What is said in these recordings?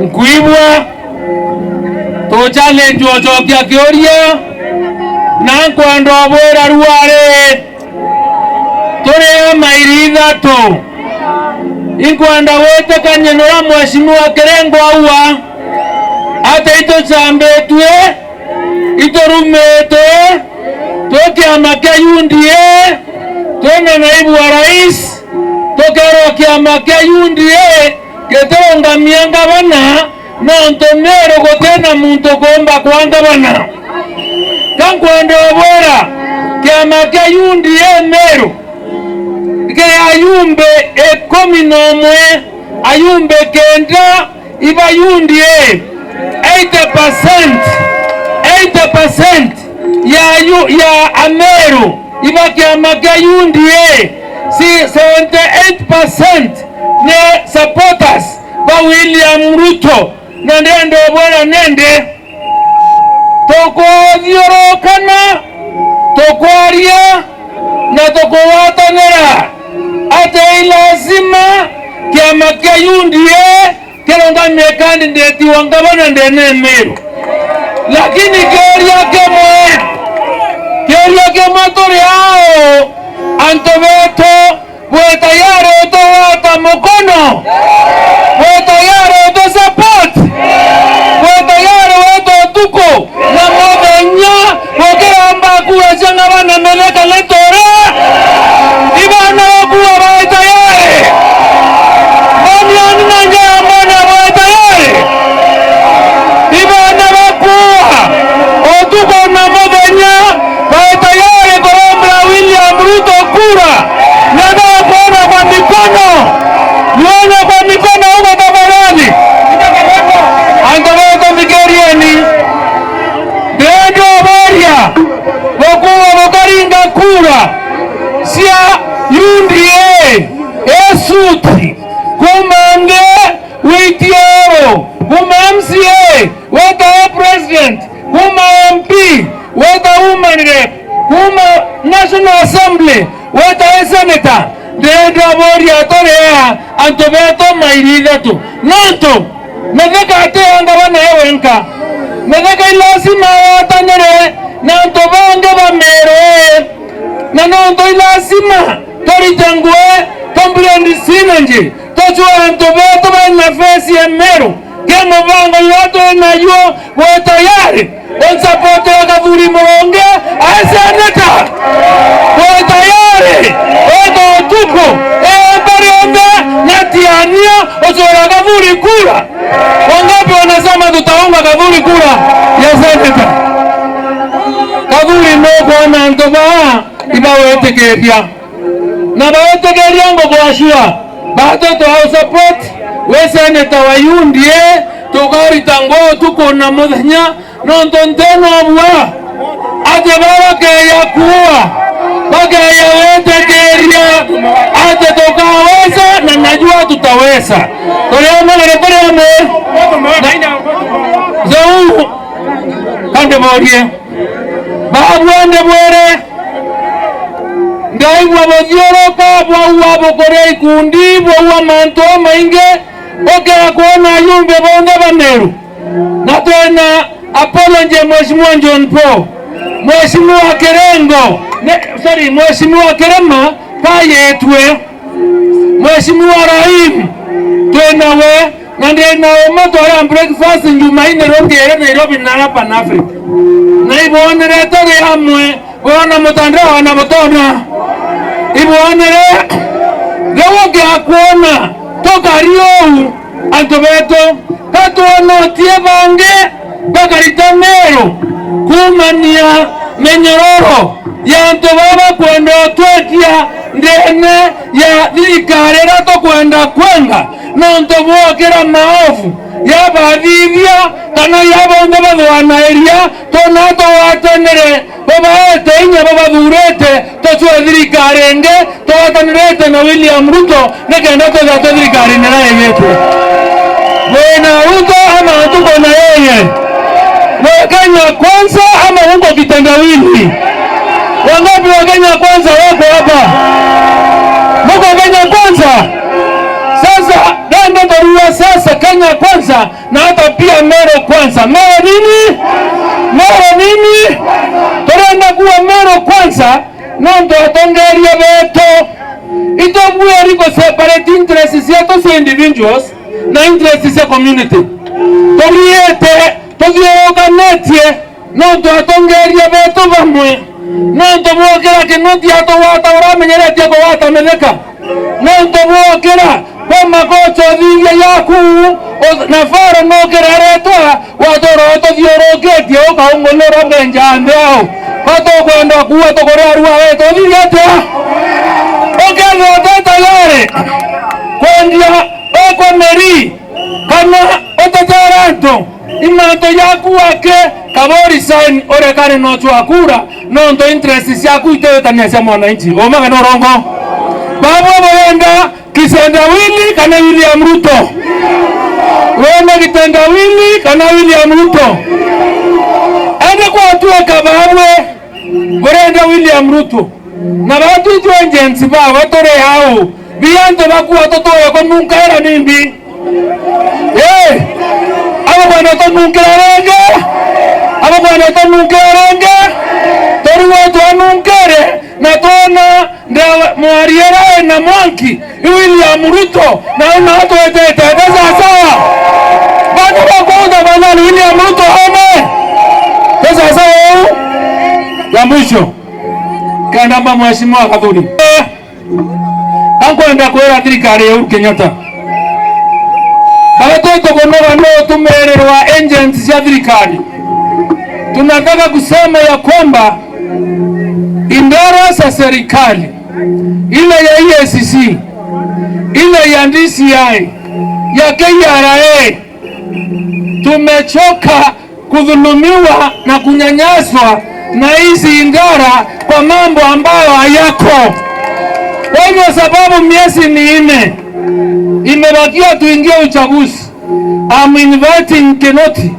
Nkuibwa tuchallenge ochokia kiuria na nkwenda obwira rware turi mairi ithatu inkwenda gwitikania nura mheshimiwa Kirengo aua ati itucambitue iturumitwe twi kiama kia UDA twina naibu wa rais tukerwo kiama kia UDA giturungamia ngavana nontu Meru gutina muntu kumba kwa ngavana kankwenda obwira kiama kia UDA Meru kia ayumbe 11 ayumbe 9 iba UDA 80% 80% ya Ameru iba kiama kia UDA si 78% ne supporters ba William Ruto na ndende obwera nende tukuthiurukana tukwaria na tukuwatanira ati lazima kiama kia UDA kirungamie candidate wa ngavana ndene Meru, lakini kiuria kimwe turi ao antu betu bwe tayari utowata mukono, bwe tayari uto support, bwe tayari wetu utuku na muthenya gukiramba kura cia ngavana metheka nitore ibana bakuwa bae tayari moniani na njaa mbona bae tayari ibana bakuwa utuku na muthenya bae tayari kurombera William Ruto kura nataka kuona kwa mikono, nione kwa mikono huko tafadhali. Antobeto Migerieni ndendo boria bokuwa bokaringa kura cia UDA esuti kumange witiero kuma MCA weta president kuma MP weta woman rep kuma National Assembly weta senator ndendo boria torea antobeto mairi ithatu nontu metheka ate ngavana ewenka metheka ilazima watanire na antu bange bamerwe na nontu ilazima toritangue tombulendi sinanji tochua antu betu bena fesi ya Meru ke mubango yote nayo we tayari onsapote ya Kathuri Muronge aseneta we tayari oto tuko embere natiania ochora Kathuri kura. Wangapi wanasema tutaunga Kathuri kura ya seneta? Kathuri no kuona antu baa ibawetekeria na bawetekeria ngo gwacua batoto au support we seneta wa UDA tukarita ngo tuko na muthenya nontu nteno bwa ate babakeya kuwa bakeya wetekeria ate tukaweza na najua tutaweza tuliamwe tuliamwe zau kande borie babwende bwere ngai bwa bothioroka bwaua bukuria ikundi bwaua mantu maingi okera kuona yumbe bonthe ba Meru na twena apology Mheshimiwa John Paul Mheshimiwa Kirengo sorry Mheshimiwa Kirema kayetwe Mheshimiwa Rahim twenawe na ndina umwe breakfast Jumanne rongere Nairobi na hapa na Africa na ibonere turi hamwe wona mutandao na mutona ibonere riu kuona tukariou antu betu katuonotie bangi bakarita Meru kumania minyororo ya antu baba kwenda twetia ndene ya thirikari ira tukwenda kwenga nontu bwokira maovu yabathithia kana yabonthe bathwanairia tona twatanire babaete inya babathurite tucue thirikari ingi twatanirite na William Ruto nikenda twetha twi thirikari nene igitwe mwina Ruto ama tuko na yeye mwe Kenya kwanza ama huko kitendawili? Wangapi wa Kenya kwanza wako hapa? Muko Kenya kwanza? Sasa dende barua sasa Kenya kwanza. kwanza na hata pia Meru kwanza. Meru nini? Meru nini? Turenda kuwa Meru kwanza nondu atongeria betu itobweri go separate interests cietu cia individuals na interests cia community. Tũthiĩte tũthiũrũrũkanĩtie nondu atongeria betu bamwe nondu bwokĩra kĩnuti atũgwata ũramenyeretie kũgwata mĩthĩka nondu bwokĩra kwa makocho thithia yaku na faro nũkĩreretwa watũra ũtũthiũrũkĩtie ũkaũng'ũlũra mbenja nthĩ au kwatũkwenda kuwa tũkũrĩa arua we tũthithia atĩa ũkethwo ũte tayarĩ kwendia ũkwamĩri kana ũtetera antu imanto yaku ake kaba resign urekane nochwa kura nonto interest ciaku itewetania cia mwananchi umaga no rongo babu boyenda kisendawili kana William Ruto wenda kitendawili kana William Ruto ende kwa tuweka babwe burenda William Ruto na batu itwenjensi babo tore hau bianto bakuwa totoye konunkaera nimbi abo bwana tonunkera renge abo bwana tonunkera renge toriwo twanunkere na tona mwariera na mwanki William Ruto na unatwetete pesa sawa bana bakonda bana William Ruto ame pesa sawa ya mwisho kandamba mheshimiwa Kathuri ankwenda kwera thirikari ya Uhuru Kenyatta Batoto no tumererwa agents ya thirikari. Tunataka kusema ya kwamba idara za serikali ile ya EACC, ile ya DCI, ya KRA, tumechoka kudhulumiwa na kunyanyaswa na hizi idara kwa mambo ambayo hayako. Kwa hivyo sababu miezi 4 imebakia tuingie uchaguzi, I'm inviting Kinoti,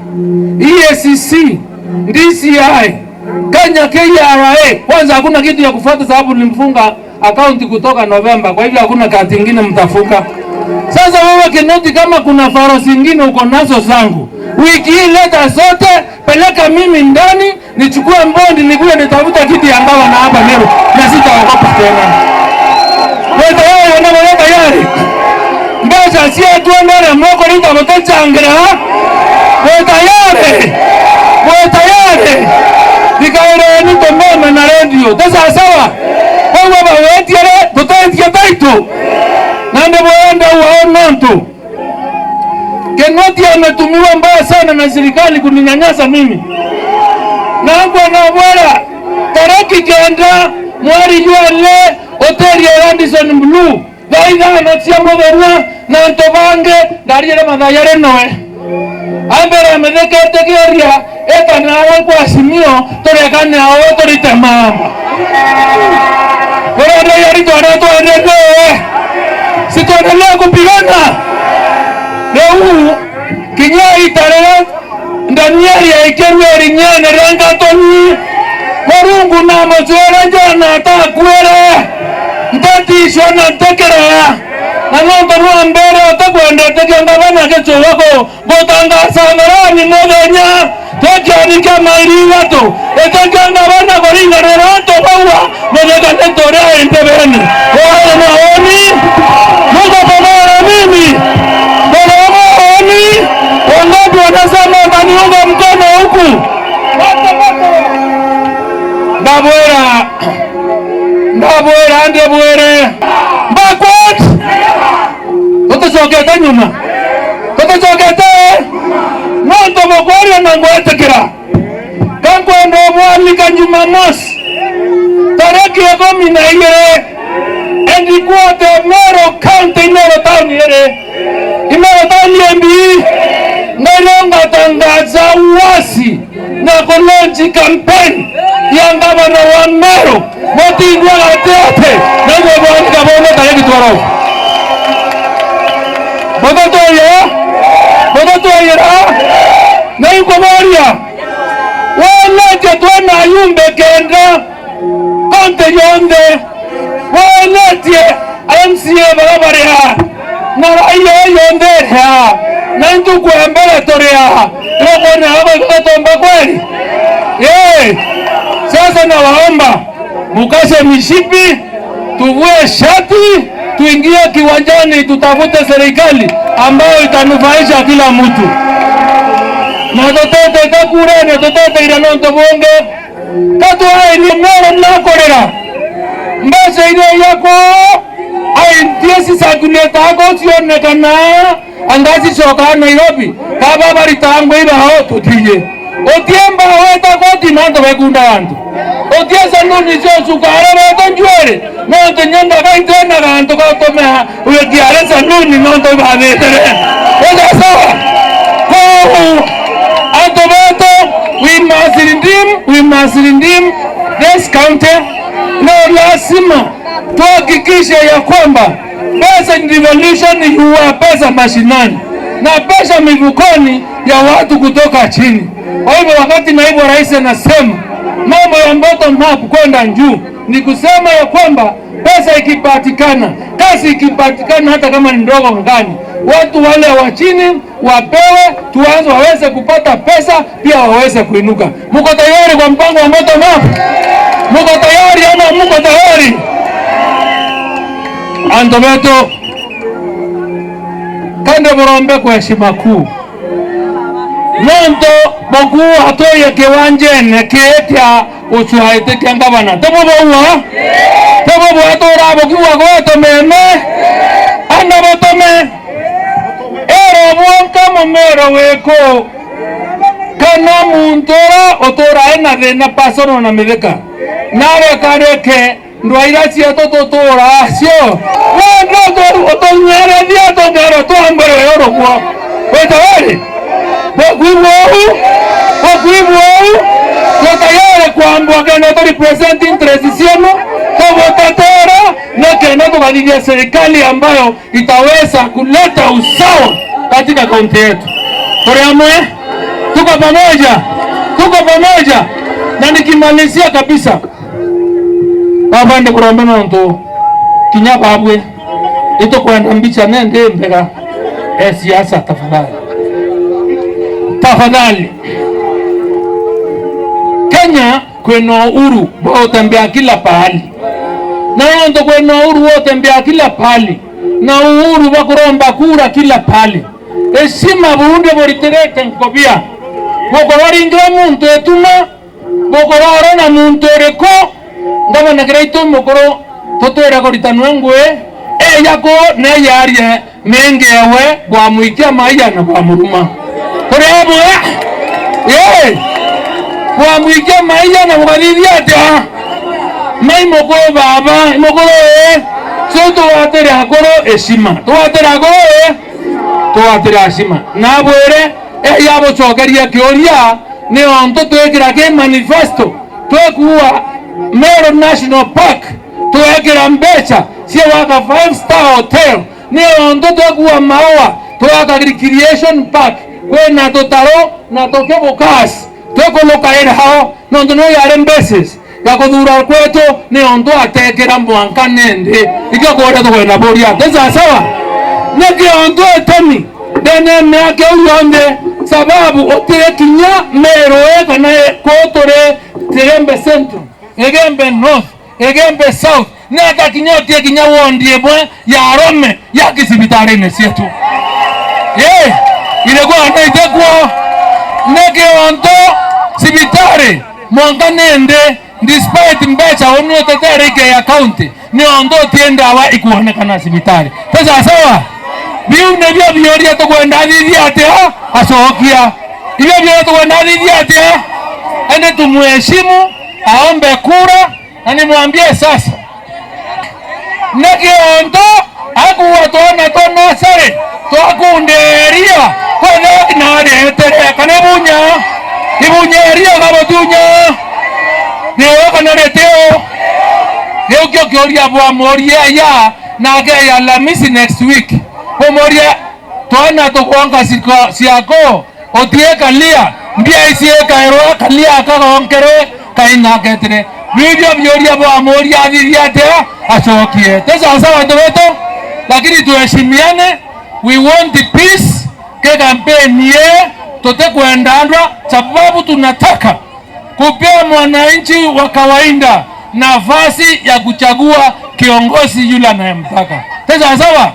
EACC, DCI, Kenya KRA. Kwanza hakuna kitu ya kufuata sababu nilimfunga akaunti kutoka Novemba, kwa hivyo hakuna kati ingine mtafuka. Sasa wewe Kinoti, kama kuna faro zingine uko nazo zangu, wiki hii leta zote, peleka mimi ndani, nichukue mbondi nikuje nitafuta kiti ya ngava na hapa Meru na sitaogopa tena. Wewe wewe tayari mbeca cietwendere moko rinda gutechangira we tayari we tayari thikaireni tumeme na redio tusasawa koguo bawetiere tutetie taitu na ndibwenda wao nontu Kinoti ametumiwa mbaya sana na serikali kuninyanyasa mimi nangwa na bwera tariki 9 mweri juale hoteli ya Radisson Blue thaa ithano cia muthenya na ntubange ndariere mathayare noe ambere methekete kiuria etanawe kwa Azimio turekane awe turite mama urenda yari tware twendelee si tuendelee kupigana leo kinya itarere Danieli aikerwe rinyene rengatoni Murungu na mucwere njana takwere ntetisho na ntekera na nonto rwa mbere utakwendete kĩongabana gĩcũgako gũtangacanarani mũthenya twekĩarike mairi ithatũ ĩtĩkĩongabana kũringanĩra tũbaua mũthenya nĩ tũrĩa ĩntebene wae maoni muko pamoja na mimi bwana maoni wangapi wanasema wataniunga mkono huku ndabwera ndabwera ndebwere backward tuticokete nyuma tuticokete nontu mukwaria na ngwetikira kankwenda omwalika Jumamosi tariki 12 endikuote Meru County Meru town iri Meru town embi ngarongatangaza uasi na kulonji campaign ya ngavana wa Meru mutindwa gatiate na ngwabwanika bono tariki 12 Mutotwayira na ikuboria weleje twena yumbe kenda konte yonthe weletie MCA barabaria na raia yonthe ria Na ntukwembele tuli aha tulokona hapo tomba kweli. Sasa nawaomba mukase mishipi, tuvue shati, tuingie kiwanjani, tutafute serikali ambayo itanufaisha kila mtu. Na totete kakure na totete ira nonto bonge katwae ni mero nakorera mbese ile yako aintie sisakuneta ako sionekana angasicoka Nairobi kaba baritangwe ibao tutiye otie mbao etakoti nanto bekunda bantu otie sanuni cio cukare beto njwere nonto nyenda gaitena ganto gatomea wekiare sanuni nonto babetere ogasawa ko anto beto we must redeem, we must redeem this county. No, lazima tuhakikishe ya kwamba pesa devolution huwa pesa mashinani na pesa mifukoni ya watu kutoka chini. Kwa hivyo wakati naibu rais anasema mambo ya bottom up kwenda juu, ni kusema ya kwamba pesa ikipatikana, kazi ikipatikana, hata kama ni ndogo ngani, watu wale wa chini wapewe, tuanze waweze kupata pesa pia waweze kuinuka. Mko tayari kwa mpango wa bottom up? Mko tayari ama mko tayari? Antobeto kande borombe kwa heshima kuu nonto boku hatoye kiwanjene kietya uchuhaite kia ngavana tebo bouwa tebo bwatora bokiwa gweto meme anda botome ero bwonka mumero weko kana muntora otora ena thina pasono na mithika nawe kareke ndwaira cietũ tũtũra cio ũtũnyerethia tũnyero twambere ũrũguo wĩtaweri bokuibou bokuibou tũtayare kwambwa kena tũ represent interest cienu tũgũtetera na kena tũgathithia serikali ambayo itaweza kuleta usawa katika kaunti yetu. Tũrĩ tuko pamoja, tuko pamoja. Na nikimalizia kabisa babande kurombe nontu kinya babwe itokwenda mbicha nende mbega siasa. Tafadhali, tafadhali, Kenya kwena uhuru wotembea kila pahali na nontu kwena uhuru wotembea kila pahali na uhuru wa kuromba kura kila pahali. Heshima buunde boriterete nkobia bokororingira muntu etuma bokorora na muntu ereko ngabona kiraito mukoro totwera koritanwe ngwe eyako neyarie mengewe bwamwikia maiya na bwamuruma torebwe ye bwamwikia maiya na bwathithia atia mai mukuru baba mukuru so tuwatere akoro heshima tuwatere akoro tuwatere heshima nabwere eyabucokeria kiuria ni onto twikira ki manifesto twekuwa Meru National Park tuwekera mbecha cia waka 5-star hotel ni onto twekuwa maua twaka recreation park kwina tutaro na tukebukas twekulukaira hao nondu no yare mbeces ya kuthura kwetu ni onto atekera mwanka nende ikio kuria tukwenda buria tesa sawa niki onto etemi dene miaka yonthe sababu utire kinya Meru kana kuture Igembe Central, Igembe North, Igembe South neka kinya utie kinya wondi imwe ya arome ya kisibitari-inĩ cietu iregwa naitekwo nikionto sibitari mwanka nende despite mbeca unutetere ike ya county ni onto utie ndawa ikuonekana sibitari sasa sawa biu nibio bioria tukwenda thithia atia acokia ibio bioria tukwenda thithia atia ende tumuheshimu aombe kura na nimwambie sasa nikionto akuwa twana twa nasari twakunderia kwene naretere kana ibunya ibunyeria gabotunya niwe kana reteo riu kio kioria bwamoria ya nake ya Alhamisi next week bomoria twana tukwonga ciako utie kalia mbia icie kairwa kalia kagonkere kainaketire bibio bioria bwamoria athirie atia acokie tesa sawa bantu betu, lakini tuheshimiane. We want the peace. Ke campaign kampeni ye totekuendandwa, sababu tunataka kupea mwananchi wa kawaida nafasi ya kuchagua kiongozi yule anayemtaka. Sasa sawa,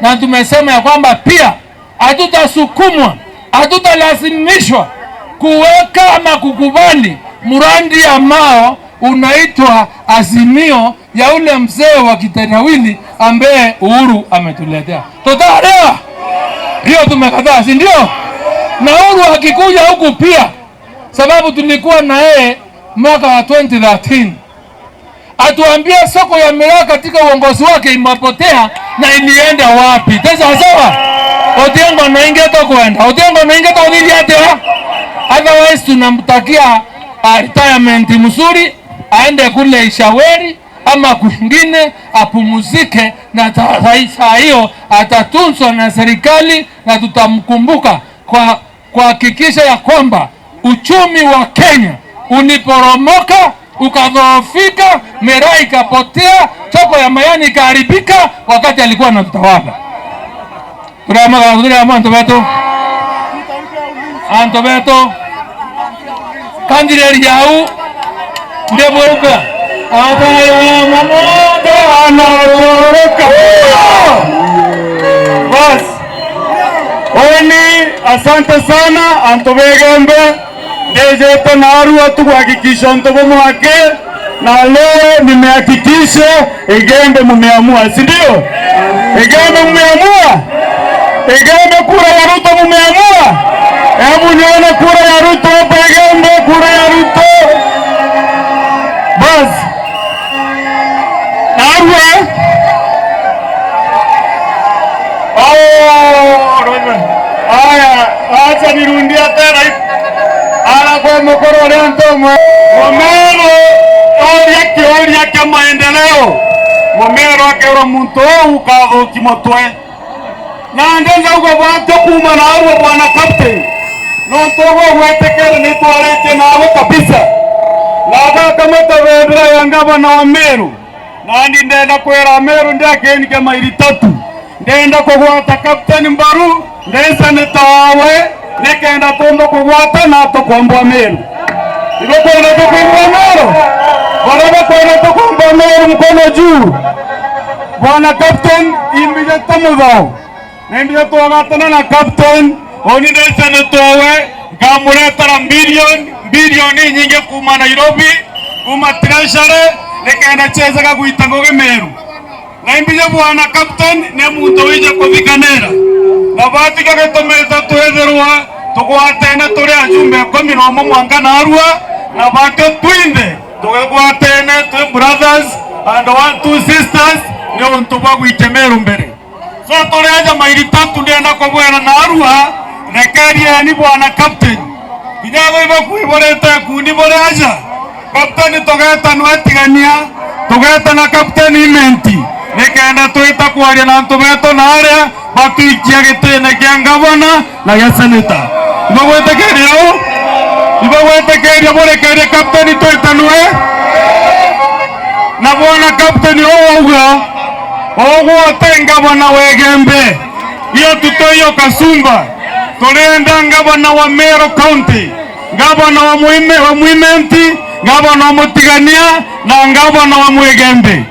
na tumesema ya kwamba pia hatutasukumwa, hatutalazimishwa kuweka ama kukubali mradi ambao unaitwa Azimio ya ule mzee wa kitendawili ambaye Uhuru ametuletea. Tutaelewa hiyo, tumekataa, si ndio? Na Uhuru akikuja huku pia, sababu tulikuwa na yeye mwaka wa 2013, atuambie soko ya miraa katika uongozi wake imepotea na ilienda wapi? Sasa sawa, Otiengo na ingeto kwenda Otiengo na ingeto atia, otherwise tunamtakia retirement mzuri, aende kule Ishaweri ama kwingine apumuzike, na saa hiyo atatunzwa na serikali na tutamkumbuka kwa kuhakikisha ya kwamba uchumi wa Kenya uliporomoka ukadhoofika, miraa ikapotea, soko ya mayani ikaharibika wakati alikuwa anatutawala. Anto beto kandireri yau ndebweruka anatoroka. Bas oni, asante sana antobegembe ndejeto narua tukuhakikisha ntobo mwake, na leo nimehakikisha Igembe mumeamua, si ndio? Igembe mumeamua, Igembe kura ya Ruto mumeamua. Hebu nione kura ya Ruto hapa Igembe, kura ya Ruto. Bas narua. Oh, aya, acha nirundia tena ala kwa mokoro leo ntomo Momero oria kioria kia maendeleo Momero akero muntu ukathuki mutwe na ndenza ugo bwate kuma na arwo bwana captain no ntogo gwetekere ni twarete nawe kabisa na gakamata bendera ya ngabana wa Meru na ndi ndenda kwera Meru ndiakeni kama maili tatu ndenda kugwata captain Mbaru ndesa nitawe nikenda tumbo kugwata na tukombwa Meru igokwenda tukombwa Meru baraba kwenda tukombwa Meru mkono juu bwana captain imbije tamuthao nembije twagatana na captain oni ndesa nitawe ngamuretera bilioni nyingi kuma Nairobi kuma treasury nikenda chezaga gwita ngugi Meru na imbije bwana captain ne muntu wije kuthikanira na batiga gitumite twithirwa tugwatene turi ajumbe ikumi na umwe mwanka na Arua na batio twinthe tugigwatene twi brothers and one two sisters ni untu bwa gwikia Meru mbere so turi aja mairi tatu ndienda kubwera na Arua rekeria ni bwana captain nginya gwiba kwiborete kundi buri aja captain tugetanwa atigania tugetana captain imenti nikenda twita kwaria na antu betu na aria batuikia gitine kia ngabana na gia seneta ibagwitekeria u ibagwitekeria burekeria captain twitanwe na bwana captain ouga ogwote ngabana wegembe iyo tutoyo Kasumba tulienda ngabana wa Meru County ngabana wa Muime wa Muimenti ngabana wa Mutigania na ngabana wa Mwegembe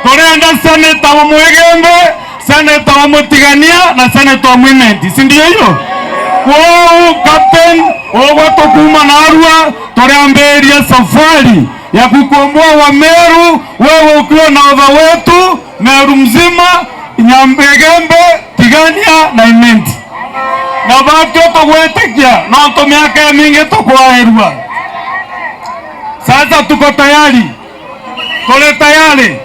tulienda seneta wa Mwegembe seneta wa Mutigania na seneta wa Muimenti, si ndio hiyo? Wao captain ogwo tukuma na Arua tuliambiria safari ya kukomboa wa Meru, wewe ukiwa na odha wetu Meru mzima Nyambegembe Tigania na Imenti na batio tugwetikia no tumiaka mingi tukwaherua. Sasa tuko tayari, tuli tayari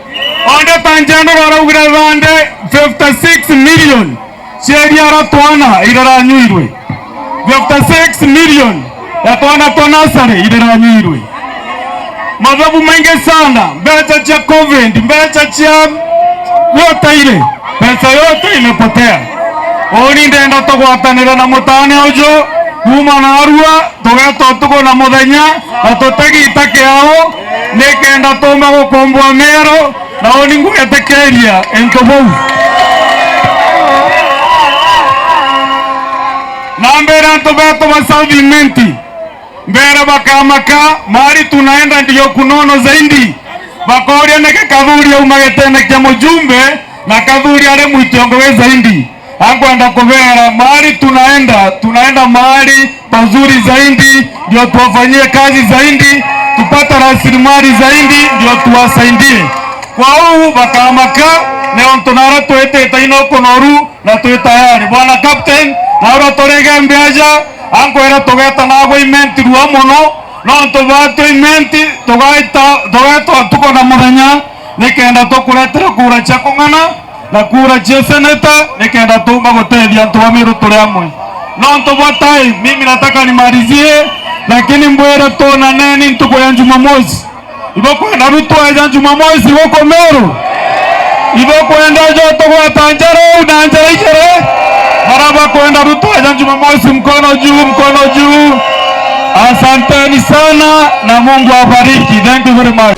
onde tanjano araugire thande 56 million cieri aratwana iraranyuirwe 56 million ya twana twa nasari iraranyuirwe mathabu maingi sana mbeca cia covid mbeca cia yote ile pesa yote imepotea. Oni ndenda tugwatanira na mutane ucio kuma na Arua tugetwo tuko na muthenya na tutegita kiao nikenda tume gukombwa Meru na oni ngwetikeria into bau Na mbere antu betu ba South Imenti mbere bakamaka mali tunaenda ndiyo kunono zaidi, bakoria neke kathuri aumagetene kia mujumbe na kathuri are mwitiongo we zaidi ankwenda kuvera mahali tunaenda, tunaenda mahali pazuri zaidi, ndio tuwafanyie kazi zaidi, tupate rasilimali zaidi, ndio tuwasaidie kwa huu bakamaka neo ntunara twitite inokonoru na twi tayari. Bwana captain na uria turige mbiaja ankwira tugeta nagwo imenti rua muno no ntubatwo imenti tugaita tugetwa tuko na muthenya nikenda tukuretera kura cia kung'ana na kura cia seneta nikenda tumba gutethia antu ba Meru turi amwe no ntubwa time. Mimi nataka nimalizie, lakini mbwire tuonaneni ntuku ya Jumamosi ibokwenda rutwaja Jumamosi guku Meru ibokwenda jo tugwata njara na njara ichere baraba kwenda rutwaja Jumamosi, mkono juu, mkono juu. Asanteni sana na Mungu awabariki. Thank you very much.